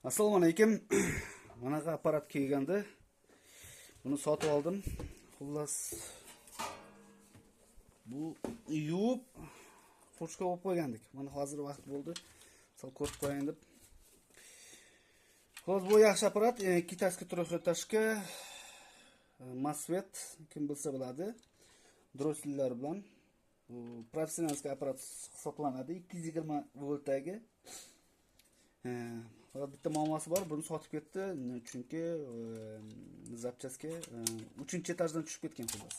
Assalomu alaykum. Manaqa apparat kelgandi. Buni sotib oldim. Xullas, bu yuvib qurushga qo'yib qo'ygandik. Mana hozir vaqt bo'ldi. Sal ko'rib qo'yayin deb. Xullas, bu yaxshi apparat. Китайский трехэтажка, MOSFET, kim bilsa biladi. Drossellar bilan bu профессиональный apparat hisoblanadi. 220 voltdagi. Faqat bitta muammosi bor, buni sotib ketdi, chunki запчасть ga 3-etajdan tushib ketgan xullas.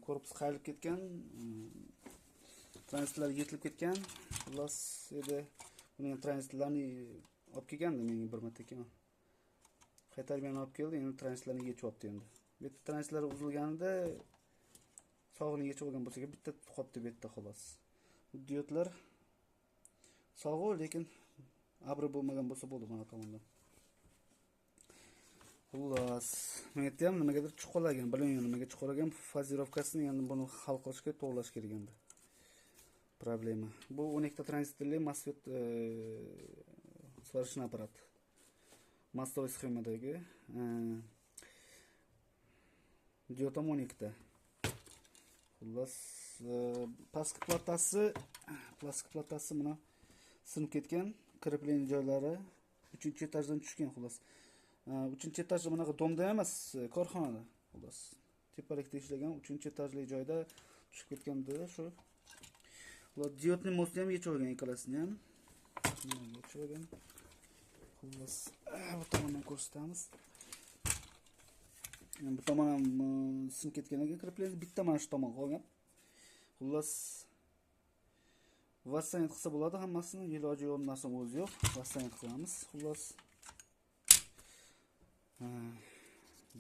Korpus qayrilib ketgan, tranzistorlar yetilib ketgan. Xullas, edi buni ham tranzistorlarni olib kelgandi menga bir marta keyin. Qaytarib yana olib keldi, endi tranzistorlarni yechyapti endi. Bu yerda tranzistorlar uzilganida sog'ini yechib olgan bo'lsa, bitta qolibdi bu yerda xolos. Diodlar sog'u, lekin обрыв bo'lmagan bo'lsa bo'ldi mana tomondan. Xullas, men yerda ham nimagadir chuqurlagan, bilmayman nimaga chuqurlagan, фазировка sini endi buni hal qilish kerak, to'g'rilash kerak endi. Problema. Bu 12 ta tranzistorli MOSFET сварочный apparat. Мостовой sxemadagi diod ham 12 ta. Xullas, pastki platasi mana sinib ketgan, крепление joylari 3-etajdan tushgan xullas. 3-etajda bunaqa дом da emas, korxonada xullas. Tepalikda ishlagan 3-etajli joyda tushib ketganda shu. Xullas, диодный мост ni ham yechib olgan, ikkalasini ham. Yechib olgan. Xullas, bu tomondan ko'rsatamiz. Bu tomon ham sinib ketgan ekan, крепление bitta mana shu tomon qolgan. Xullas, восстановить qilsa bo'ladi hammasini, iloji yo'q narsa o'zi yo'q. Восстановить qilamiz. Xullas,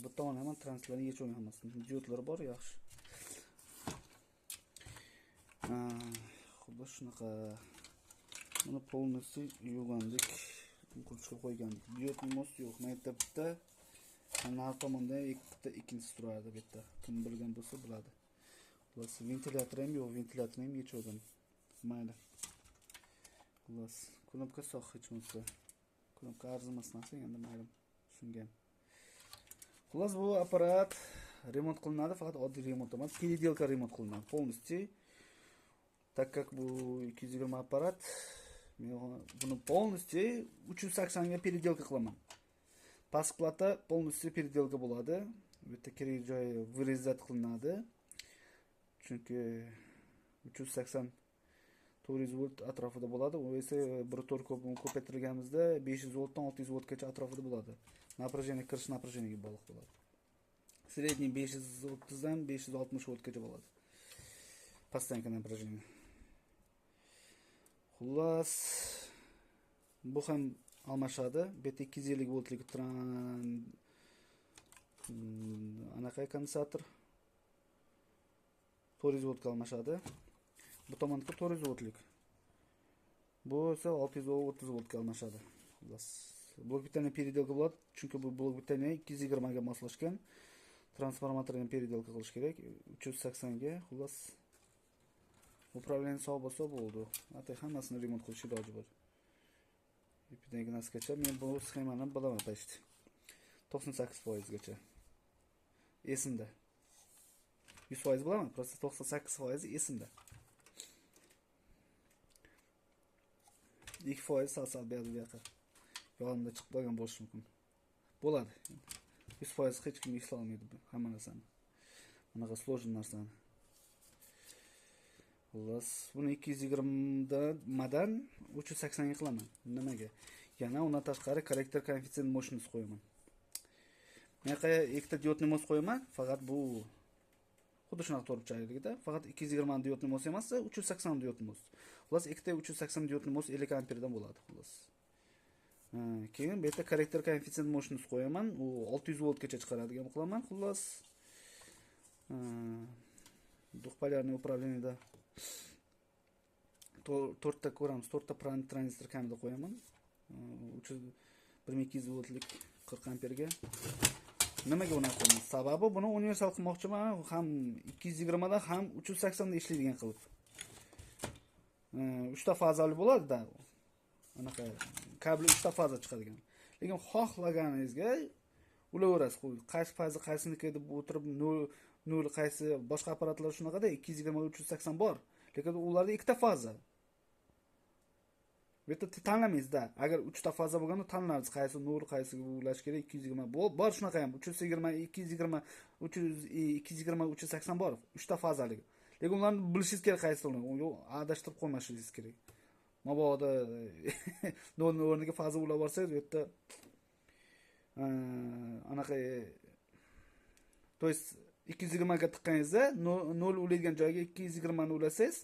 bu tomon ham tranzistorlarni yechib olgan hammasini. Diodlar bor, yaxshi. Xullas, shunaqa. Buni полностью yuvgandik, qurishga qo'ygandik. Диод мост yo'q. Mana yerda bitta, nari tomonda ikkita, ikkinchisi turadi bu yerda. Kim bilgan bo'lsa biladi. Xullas, ventilyator ham yo'q, ventilyatorni ham yechib oldim. Mayli. Xullas, knopka sog' hech bo'lmasa. Knopka arzimas narsa, endi mayli. Shunga ham. Xullas, bu apparat remont qilinadi, faqat oddiy remont emas, переделка remont qilinadi полностью. Так как bu 220 apparat, men buni полностью 380 ga переделка qilaman. Pastki plata полностью переделка bo'ladi. Bu yerda kerak joyi вырезать qilinadi. Chunki 380 400 volt atrofida bo'ladi. U esa bir to'rt ko'paytirganimizda 500 voltdan 600 voltgacha atrofida bo'ladi. Напряжение kirish напряжение ga bog'liq bo'ladi. Средний 530 dan 560 voltgacha bo'ladi. Постоянное напряжение. Xullas, bu ham almashadi. Bu yerda 250 voltlik anaqa kondensator 400 voltga almashadi. Bu tomondagi 400 voltlik. Bu esa 630 voltga almashadi. Xullas, блок питания переделка bo'ladi, chunki bu блок питания 220 ga moslashgan. Transformatorni ham переделка qilish kerak 380 ga. Xullas, управление sog' bo'lsa bo'ldi. Atay hammasini remont qilish iloji bor. Ipidan men bu sxemani bilaman почти. 98% gacha. Esimda. 100% bilaman, просто 98% esimda. 2% sal-sal bu yoqqa bu yoqqa yonimda chiqib qolgan bo'lishi mumkin. Bo'ladi. 100% hech kim eslay olmaydi bu hamma narsani. Bunaqa сложный narsani. Xullas, buni 220 dan 380 ga qilaman. Nimaga? Yana undan tashqari корректор коэффициент мощность qo'yaman. Bu yoqqa ikkita диодный мост qo'yaman, faqat bu xuddi shunaqa to'rtburchakligida, faqat 220 диодный мост emas, 380 диодный мост. Xullas, ikkita 380 диодный мост 50 amperdan bo'ladi, xullas. Keyin bu yerda корректор коэффициент мощность qo'yaman, u 600 voltgacha chiqaradigan qilaman, xullas. Двухполярный управление da to'rtta ko'ramiz, to'rtta tranzistor kamida qo'yaman. 1200 voltlik 40 amperga. Nimaga unaqa qilaman? Sababi buni universal qilmoqchiman, ham 220 da, ham 380 da ishlaydigan qilib. 3 ta fazali bo'ladi-da. Anaqa Kabel 3 ta faza chiqadigan. Lekin xohlaganingizga ulaverasiz. Qaysi faza qaysiniki deb o'tirib 0 0 qaysi boshqa apparatlar shunaqada 220 380 bor. Lekin ularda 2 ta faza. Bu yerda tanlamaysizda. Agar 3 ta faza bo'lganda tanlarsiz, qaysi 0 qaysiga ulash kerak, 220 bor shunaqa ham 320 220 300 220 380 bor, 3 ta fazalik. Lekin ularni bilishingiz kerak qaysini, yo'q adashtirib qo'ymashingiz kerak. Mabodo 0 o'rniga faza ulab borsangiz, bu yerda anaqa, to есть 220 ga tiqqaningizda 0 ulaydigan joyga 220 ni ulasangiz,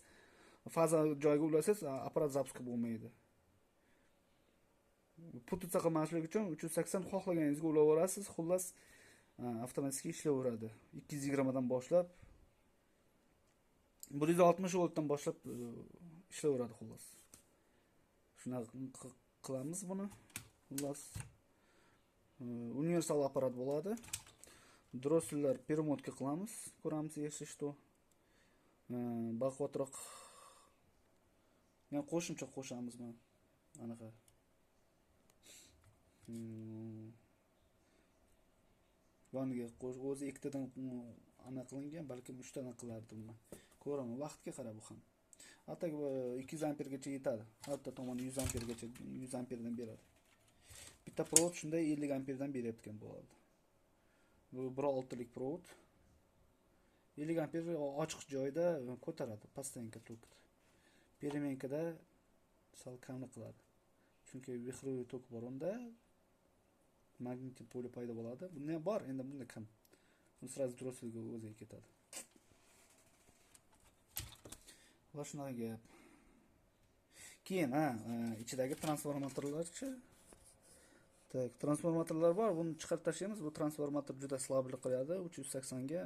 faza joyiga ulasangiz, apparat запуск bo'lmaydi. Putitsa qilmaslik uchun 380 xohlaganingizga ulaverasiz, xullas avtomatik ishlayveradi. 220 dan boshlab 160 voltdan boshlab ishlayveradi xullas. Shunaqa qilamiz buni. Xullas universal apparat bo'ladi. Drossellar перемотка qilamiz, ko'ramiz если что. Baquvvatroq yana qo'shimcha qo'shamiz mana anaqa. Yoniga o'zi ikkitadan ana qilingan, balkim 3tadan qilardim men. Ko'raman, vaqtga qarab bu ham. Hatto 200 ampergacha yetadi. Hatto tomoni 100 ampergacha, 100 amperdan beradi. Bitta провод shunday 50 amperdan berayotgan bo'ladi. Bu 1.6lik провод. 50 amper ochiq joyda ko'taradi, постоянка tokni. Переменкада sal kamlik qiladi. Chunki вихровый tok bor unda, magnit poli paydo bo'ladi. Bunda ham bor, endi bunda kam. Buni сразу drosselga o'ziga ketadi. Va shunaqa gap. Keyin ichidagi transformatorlarchi. Tak, transformatorlar bor, buni chiqarib tashlaymiz. Bu transformator juda slablik qiladi, 380 ga.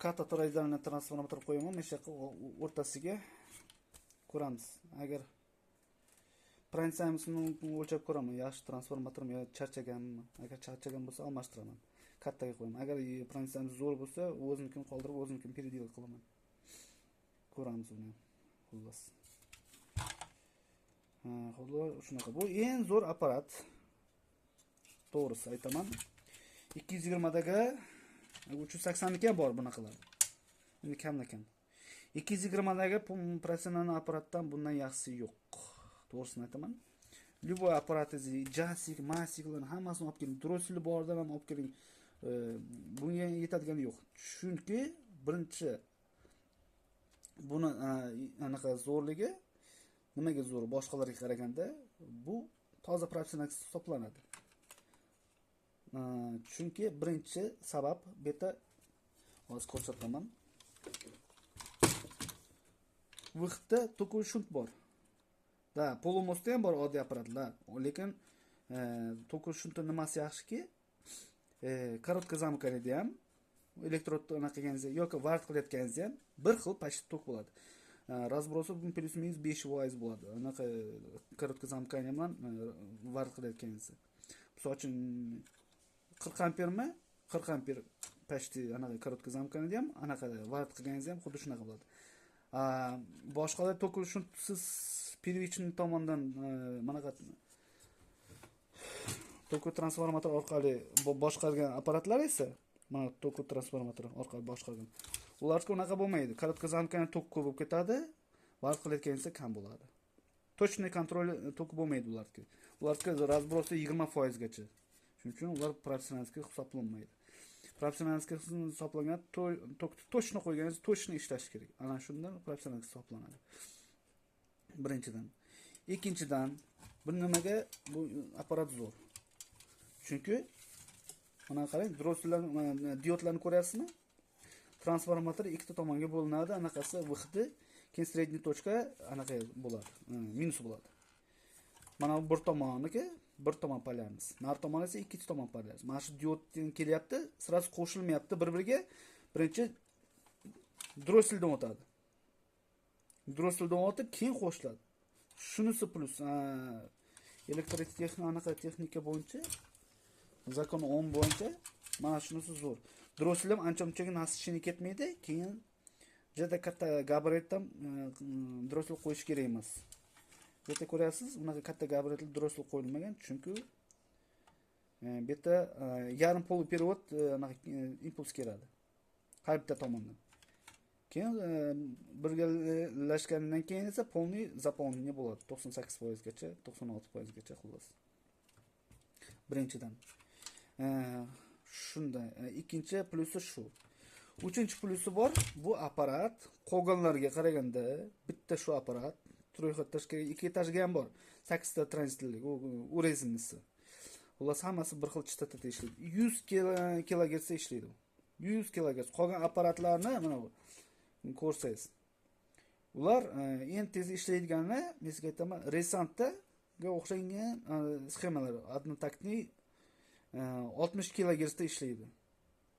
Katta toroidalni transformator qo'yaman, mana shu yoqqa o'rtasiga ko'ramiz. Agar pronisaymisini o'lchab ko'raman, yaxshi transformatormi yo charchaganmi? Agar charchagan bo'lsa almashtiraman. Kattaga qo'yaman. Agar pronisaymiz zo'r bo'lsa, o'zimnikini qoldirib, o'zimnikini передел qilaman. Ko'ramiz uni. Xullas. Ha, xullas shunaqa. Bu eng zo'r apparat. To'g'risi aytaman. 220 dagi 380 niki ham bor bunaqalar. Endi kamdan-kam. 220 dagi professional apparatdan bundan yaxshisi yo'q. To'g'risini aytaman. Любой apparatingizni, jasik, masiklarni hammasini olib keling. Drossel bordan ham olib keling. Bunga yetadigani yo'q. Chunki birinchi buni anaqa zo'rligi nimaga zo'r boshqalarga qaraganda bu toza professional hisoblanadi. Chunki birinchi sabab bu yerda hozir ko'rsataman. Vaqtda to'kuv shunt bor. Da, polumostda ham bor oddiy apparatlar, lekin to'kuv shuntni nimasi yaxshiki, korotka zamkanida ham elektrodni anaqa qilganingizda yoki vart qilayotganingizda ham bir xil почти tok bo'ladi. Разбросы плюс-минус 5% bo'ladi. Anaqa korotka zamkani bilan vart qilayotganingizda. Misol uchun 40 ampermi? 40 amper почти anaqa korotka zamkanida ham anaqa vart qilganingizda ham xuddi shunaqa bo'ladi. Boshqalar to'kuv shuntsiz первичный tomondan manaqa to'kuv transformator orqali boshqargan apparatlar esa mana to'kuv transformator orqali boshqargan. Ularga unaqa bo'lmaydi. Korotka zamkani tok ko'p bo'lib ketadi, vart qilayotganingizda kam bo'ladi. Точный kontrol tok bo'lmaydi ularga. Ularga разбросы 20% gacha. Shuning uchun ular professionalga hisoblanmaydi. Professionalga hisoblangan tokni точно qo'yganingiz точно ishlashi kerak. Ana shundan professional hisoblanadi. Birinchidan. Ikkinchidan, bu nimaga bu apparat zo'r? Chunki mana qarang, drossellarni, mana diodlarni ko'ryapsizmi? Transformator ikkita tomonga bo'linadi, anaqasi выходi, keyin средний точка anaqa bo'ladi, minus bo'ladi. Mana bu bir tomoniki, bir tomon polyarmiz. Nar tomoni esa ikkinchi tomon polyarmiz. Mana shu dioddan kelyapti, sirasi qo'shilmayapti bir-biriga. Birinchi drosseldan o'tadi. Drosseldan o'tib keyin qo'shiladi. Shunisi plus, elektrotexnika anaqa texnika bo'yicha zakon 10 bo'yicha mana shunisi zo'r. Drossel ham ancha munchaga насыщенный ketmaydi, keyin Juda katta gabaritdan drossel qo'yish kerak emas. Bu yerda ko'rasiz, unaqa katta gabaritli drossel qo'yilmagan, chunki bu yerda yarim полуперевод anaqa impuls keladi har bitta tomondan. Keyin birgalashganidan keyin esa полный заполнение bo'ladi, 98% gacha, 96% gacha xullas. Birinchidan. Shunda ikkinchi plusi shu. Uchinchi plusi bor, bu apparat qolganlarga qaraganda bitta shu apparat troyxatashga ikki etajga ham bor. 8 ta tranzistorlik, u rezinlisi. Xullas hammasi bir xil chastotada ishlaydi. 100 kilogertzda ishlaydi. 100 kilogertz. Qolgan apparatlarni mana bu ko'rsangiz, ular eng tez ishlaydigani, men sizga aytaman, Resantga o'xshagan sxemalar, однотактный 60 kilogertzda ishlaydi.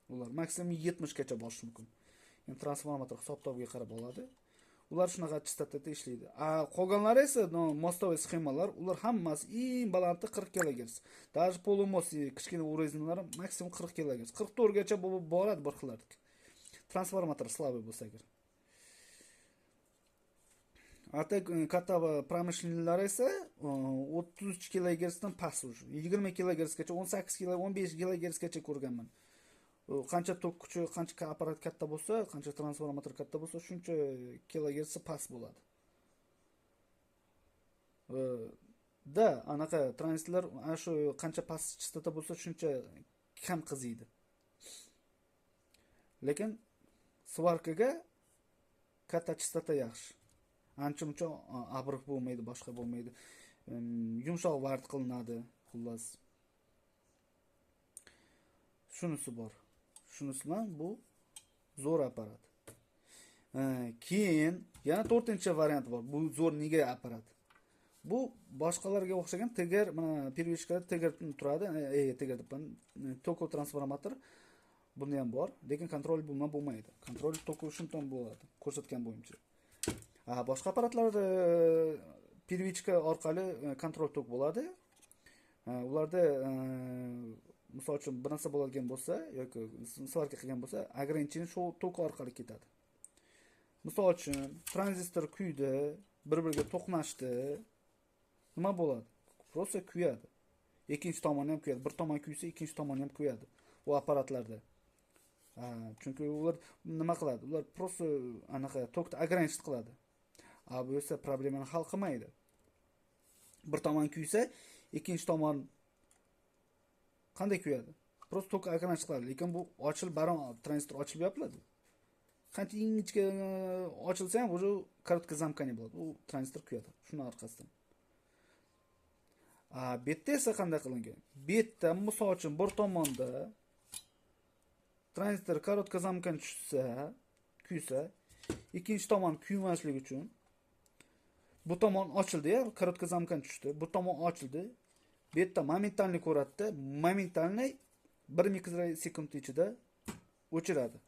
Ular maksimum 70 gacha borishi mumkin. Endi transformator hisob-kitobiga qarab oladi. Ular shunaqa chastotada ishlaydi. Qolganlari esa, мостовой sxemalar, ular hammasi eng balanti 40 kilogertz. Даже полумост kichkina urezinlar maksimum 40 kilogertz. 44 gacha boradi bir xillardiki. Transformator слабый bo'lsa agar. Ata katta промышленный lar esa 33 kilogertzdan past уже. 20 kilogertzgacha, 18 kilo, 15 kilogertzgacha ko'rganman. Qancha tok kuchi, qancha apparat katta bo'lsa, qancha transformator katta bo'lsa, shuncha kilogertzi past bo'ladi. Da, anaqa tranzistorlar ana shu qancha past chastota bo'lsa, shuncha kam qiziydi. Lekin svarkaga katta chastota yaxshi. Ancha muncha обрыв bo'lmaydi, boshqa bo'lmaydi. Yumshoq vart qilinadi, xullas. Shunisi bor. Shunisi bilan bu zo'r apparat. Keyin yana to'rtinchi variant bor. Bu zo'r nega apparat? Bu boshqalarga o'xshagan TGR, mana первичка da TGR turadi, TGR debman, toko transformator bunda ham bor, lekin kontrol bilan bo'lmaydi. Kontrol toko shundan bo'ladi, ko'rsatgan bo'yicha. Boshqa apparatlarda первичка orqali kontrol tok bo'ladi. Ularda misol uchun bir narsa bo'ladigan bo'lsa yoki svarka qilgan bo'lsa, ограничение shu tok orqali ketadi. Misol uchun tranzistor kuydi, bir-biriga to'qnashdi. Nima bo'ladi? Просто kuyadi. Ikkinchi tomoni ham kuyadi. Bir tomon kuysa, ikkinchi tomoni ham kuyadi. U apparatlarda. Chunki ular nima qiladi? Ular просто anaqa tokni ограничить qiladi. Bu esa problemani hal qilmaydi. Bir tomon kuysa, ikkinchi tomon qanday kuyadi? Просто tok ограничить qiladi, lekin bu ochilib, baron tranzistor ochilib yopiladi. Qancha ingichka ochilsa ham уже короткое замкание bo'ladi. U tranzistor kuyadi shuni orqasidan. Bu yerda esa qanday qilingan? Bu yerda misol uchun bir tomonda tranzistor короткое замкание tushsa, kuysa, ikkinchi tomon kuymasligi uchun bu tomon ochildi-ya, короткое замкание tushdi. Bu tomon ochildi. Bu yerda моментальный ko'radida, моментальный 1 mikrosekund ichida o'chiradi.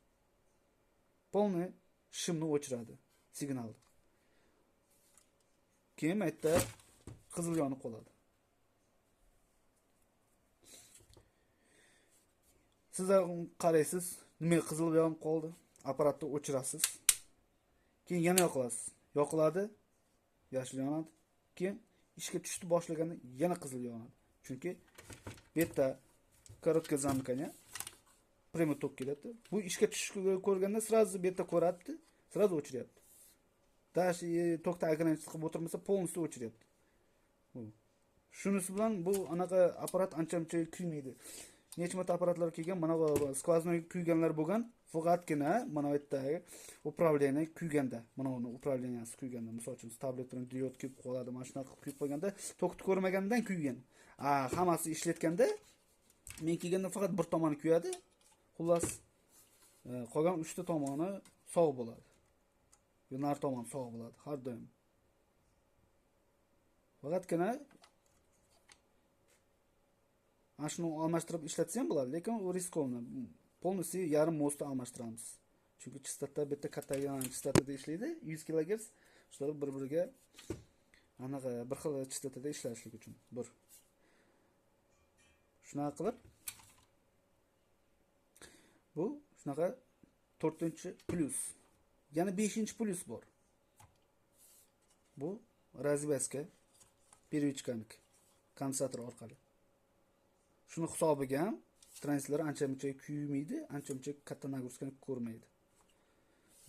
Полный shimni o'chiradi signalni. Keyin bu yerda qizil yonib qoladi. Sizlar qaraysiz, nima qizil yonib qoldi? Apparatni o'chirasiz. Keyin yana yoqilasiz. Yoqiladi, yashil yonadi. Keyin ishga tushdi boshlaganda yana qizil yonadi. Chunki bu yerda короткое замыкание, прямой tok keladi. Bu ishga tushishni ko'rganda сразу bu yerda ko'radi, сразу o'chiryapti. Даже tokda ограничить qilib o'tirmasa, полностью o'chiryapti. Shunisi bilan bu anaqa apparat ancha-muncha kuymaydi. Necha marta apparatlar kelgan, mana bu skвозной kuyganlar bo'lgan, faqatgina mana bu yerdagi управление kuyganda, mana uni управлениеsi kuyganda, misol uchun tablet bilan diod kuyib qoladi, mana shunaqa qilib kuyib qolganda, tokni ko'rmagandan kuygan. Hammasi ishlatganda men kelganda faqat bir tomoni kuyadi. Xullas, qolgan 3 ta tomoni sog' bo'ladi. Nar tomon sog' bo'ladi har doim. Faqatgina ana shuni almashtirib ishlatsa ham bo'ladi, lekin u riskovni. Полностью yarim mostni almashtiramiz. Chunki chastota bitta katta chastotada ishlaydi, 100 kilogertz, shular bir-biriga anaqa bir xil chastotada ishlashlik uchun bir. Shunaqa qilib bu shunaqa 4-plyus. Yana 5-plyus bor. Bu развязка первичkaniki kondensator orqali. Shuni hisobiga ham tranzistorlar ancha-muncha kuymaydi, ancha-muncha katta nagruzkani ko'rmaydi.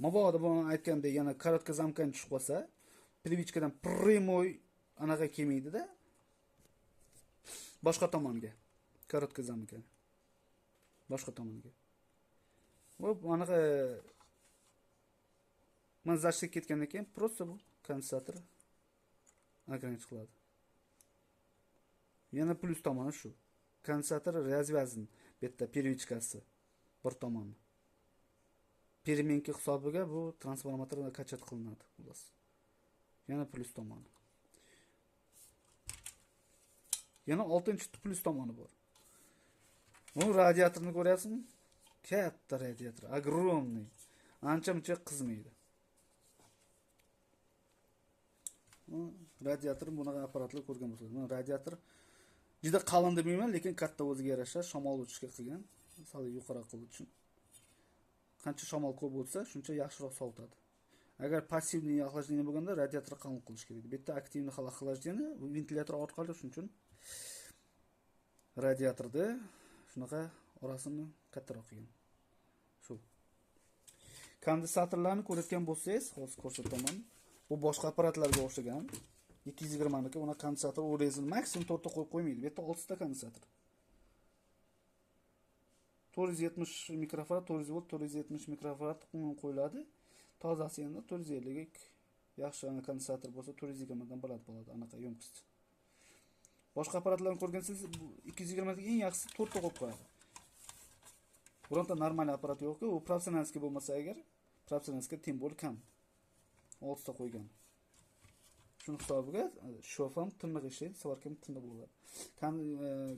Mabodo buni aytgandek yana korotka zamkani tushib qolsa, первичkadan прямой anaqa kelmaydi-da. Boshqa tomonga. Korotka zamkani. Boshqa tomonga. Bu anaqa mana zashga ketgandan keyin просто bu kondensator ограничить qiladi. Yana plyus tomoni shu. Kondensator развязан bu yerda первичкasi bir tomoni. Переменка hisobiga bu transformator kachat qilinadi, xullas. Yana plyus tomoni. Yana 6-plyus tomoni bor. Bu radiatorni ko'ryapsizmi? Katta radiator, огромный. Ancha-muncha qizmaydi. Radiator bunaqa apparatlar ko'rgan bo'lsangiz, mana radiator juda qalin demayman, lekin katta o'ziga yarasha shamol o'tishga qilgan, sal yuqori qilish uchun. Qancha shamol ko'p o'tsa, shuncha yaxshiroq sovutadi. Agar passivniy охлаждение bo'lganda radiator qalin qilish kerak. Bu yerda aktivniy охлаждение ventilyator orqali, shuning uchun radiatorda shunaqa orasini kattaroq qilgan. Shu. Kondensatorlarni ko'rayotgan bo'lsangiz, hozir ko'rsataman. Bu boshqa apparatlarga o'xshagan 220 niki, uni kondensator u rezin maksimum 4 ta qo'yib qo'ymaydi. Bu yerda 6 ta kondensator. 470 mikrofarad, 400 volt, 470 mikrofarad qo'yiladi. Tozasi endi 450 yaxshi kondensator bo'lsa 420 dan baland bo'ladi anaqa yo'mkisi. Boshqa apparatlarni ko'rgansiz, bu 220 dagi eng yaxshisi 4 ta qo'yib qo'yadi. Bironta normal apparat yo'q-ku, u professionalskiy bo'lmasa agar, professionalskiy tem bo'lib kam. 6 ta qo'ygan. Shuni hisobiga shof ham tiniq ishlaydi, svarka ham tiniq bo'ladi.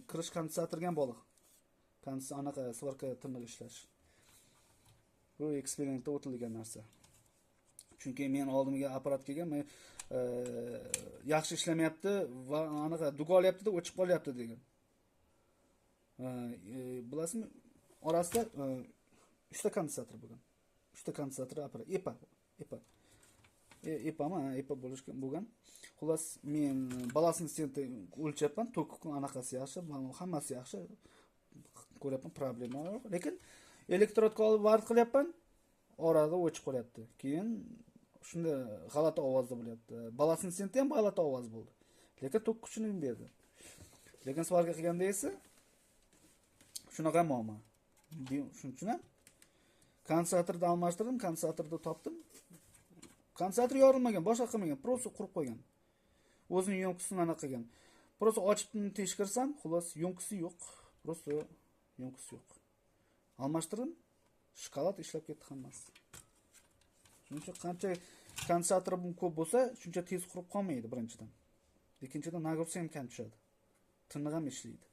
Kirish kondensatorga ham bog'liq. Anaqa svarka tiniq ishlash. Bu eksperimentda o'tilgan narsa. Chunki men oldimga apparat kelgan, men yaxshi ishlamayapti va anaqa duga olyapti-da, o'chib qolyapti degan. Bilasizmi, orasida 3 ta kondensator bo'lgan. 3 ta kondensator apparat, EPA, EPA. EPAmi? Ha, EPA bo'lgan. Xullas, men balasini senta o'lchabman, tok anaqasi yaxshi, hammasi yaxshi. Ko'ryapman, problema yo'q. Lekin elektrodga olib vard qilyapman, orada o'chib qolyapti. Keyin shunda g'alati ovozda bo'lyapti. Balasini senta ham g'alati ovoz bo'ldi. Lekin tok kuchini berdi. Lekin svarka qilganda esa shunaqa muammo. Shuning uchun ham kondensatorni almashtirdim, kondensatorni topdim. Kondensator yorilmagan, boshqa qilmagan, prosta qurib qo'ygan. O'zining yo'nqisini anaqa qilgan. Prosta ochib tekshirsam, xullas yo'nqisi yo'q. Prosta yo'nqisi yo'q. Almashtirdim, shokolad ishlab ketdi hammasi. Shuning uchun qancha kondensator ko'p bo'lsa, shuncha tez qurib qolmaydi birinchidan. Ikkinchidan nagruzka ham kam tushadi. Tiniq ham ishlaydi.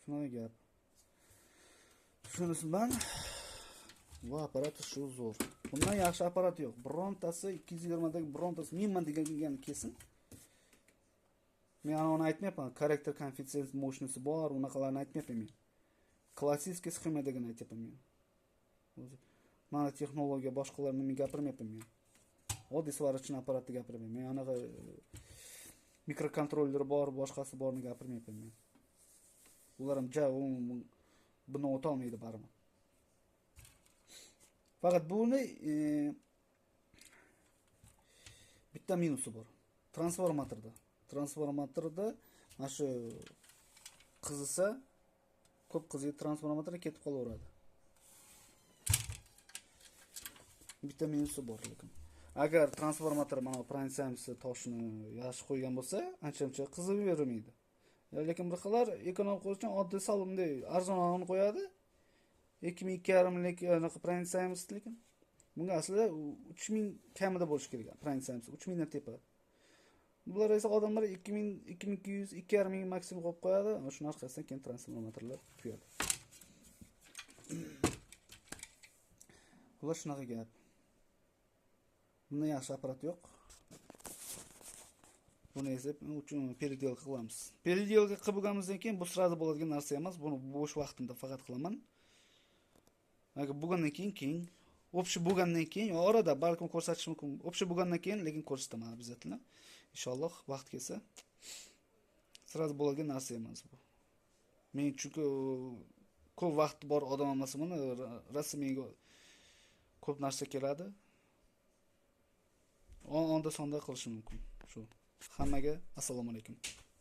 Shunaqa gap. Shunisi bilan bu apparat shu zo'r. Bundan yaxshi apparat yo'q. Birontasi 220 dagi birontasi menman degan kelsin. Men uni aytmayapman. Karakter koeffitsient мощности bor, unaqalarni aytmayapman men. Klassik sxema degan aytyapman men. O'zi mana texnologiya boshqalarni men gapirmayapman men. Oddiy svarочный apparatni gapirmayman. Men anaqa mikrokontroller bor, boshqasi borni gapirmayapman men. Ular ham ja buni o'ta olmaydi baribir. Faqat buni bitta minusi bor. Transformatorda. Transformatorda mana shu qizisa, ko'p qiziydi transformator ketib qolaveradi. Bitta minusi bor lekin. Agar transformator mana bu provinsiya toshini yaxshi qo'ygan bo'lsa, ancha-muncha qizib yurmaydi. Lekin bir xillar ekonom qilish uchun oddiy sal bunday arzonroqini qo'yadi. Ikki ming ikki yarimlik anaqa provinsiyamiz lekin bunga aslida 3000 kamida bo'lishi kerak provinsiyamiz, 3000 dan tepa. Bular esa odamlar ikki ming, ikki ming ikki yuz, ikki yarim ming maksimum qo'yib qo'yadi. Ana shuni orqasidan keyin transformatorlar kuyadi. Xullas shunaqa gap. Bundan yaxshi apparat yo'q. Buni esa uchun peredelka qilamiz. Peredelka qilib bo'lganimizdan keyin bu sразу bo'ladigan narsa emas. Buni bo'sh vaqtimda faqat qilaman. Agar bugundan keyin Общий bo'lgandan keyin, orada balkim ko'rsatish mumkin. Общий bo'lgandan keyin lekin ko'rsataman обязательно. Inshaalloh vaqt kelsa. Сразу bo'ladigan narsa emas bu. Men chunki ko'p vaqt bor odam emasman, rosa menga ko'p narsa keladi. Onda sonda qilishim mumkin. Shu. Hammaga assalomu alaykum.